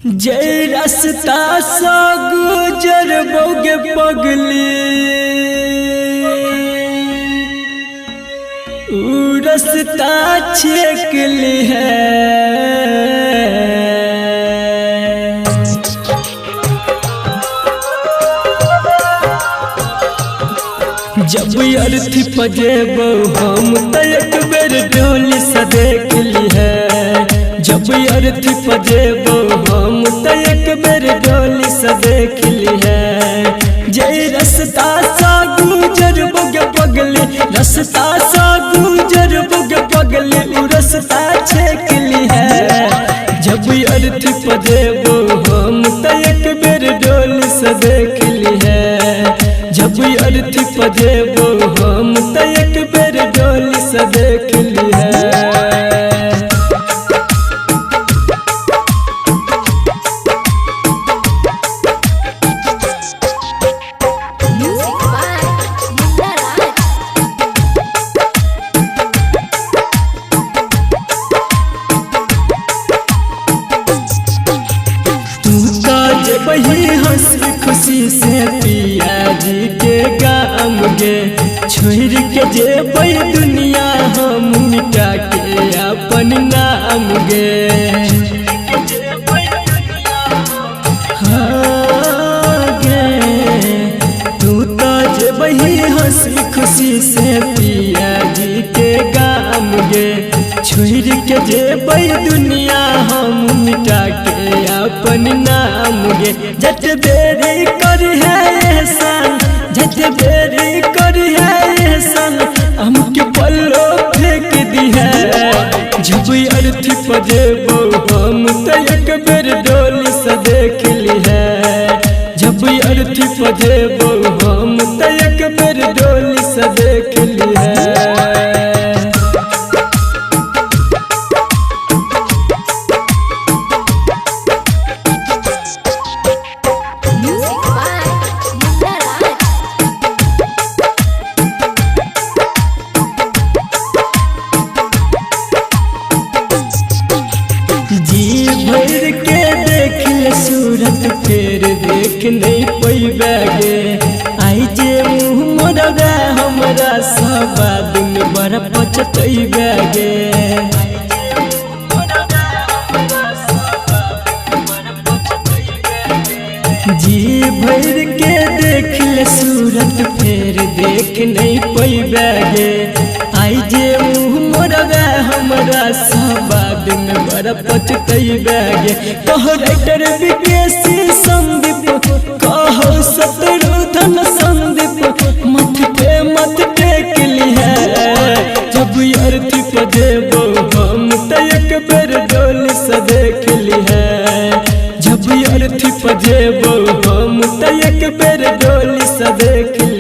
जय रास्ता सा गुजर बोगे पगली, ऊ रास्ता छेक ली है। जब अर्थी पजेबो हम त एक बेर डोली सा देख ली है। जब अर्थी पजेबो हम त एक बेर डोली सा देख ली है। जय रास्ता सा गुजर बोगे पगली, रास्ता सा गुजर बोगे पगली, ऊ रास्ता छेक ली है। जब अर्थी पजेबो हम त एक बेर डोली सा देख ली है। जब अर्थी पजेबो हम त एक बेर डोली सा देख ली है। Music by Munna Raj. तू तो जेबही हंसी खुशी से पिया जी के गाम गे, छोड़ के जेबै दुनिया हम मिटा के अपन नाम गे। हाँ गे, तू तो जेबही हंसी खुशी से पिया जी के गाम गे, छोड़ के जेबै दुनिया हम मिटा के अपन नाम गे। जट बेरी कर है एहसान, जट बेरी कर है एहसान, हमके पल्लो फेंक दी है। जब अर्थी पजेबो हम त एक बेर डोली सा देख ली है। जब अर्थी पजेबो हम त एक बेर डोली सा देख ली है। Music by Munna Raj. जी भर के देख ले सूरत फेर देख नहीं पैबे गे। आई जे मुँह मोड़बे हमरा सब दिन बड़ा पछतैबे गे। जी भर के देख ले सूरत फेर देख नहीं पैबे गे। आई जे मुँह मोड़बे हमरा सब दिन बड़ा पछतैबे गे। कहो राइटर विकेशी संदीप, कहो शत्रुघ्न संदीप, मत पे मत टेक ली है। जब अर्थी पजेबो हम त एक बेर डोली सा देख ली है। जब अर्थी पजेबो हम त एक बेर डोली सा देख ली।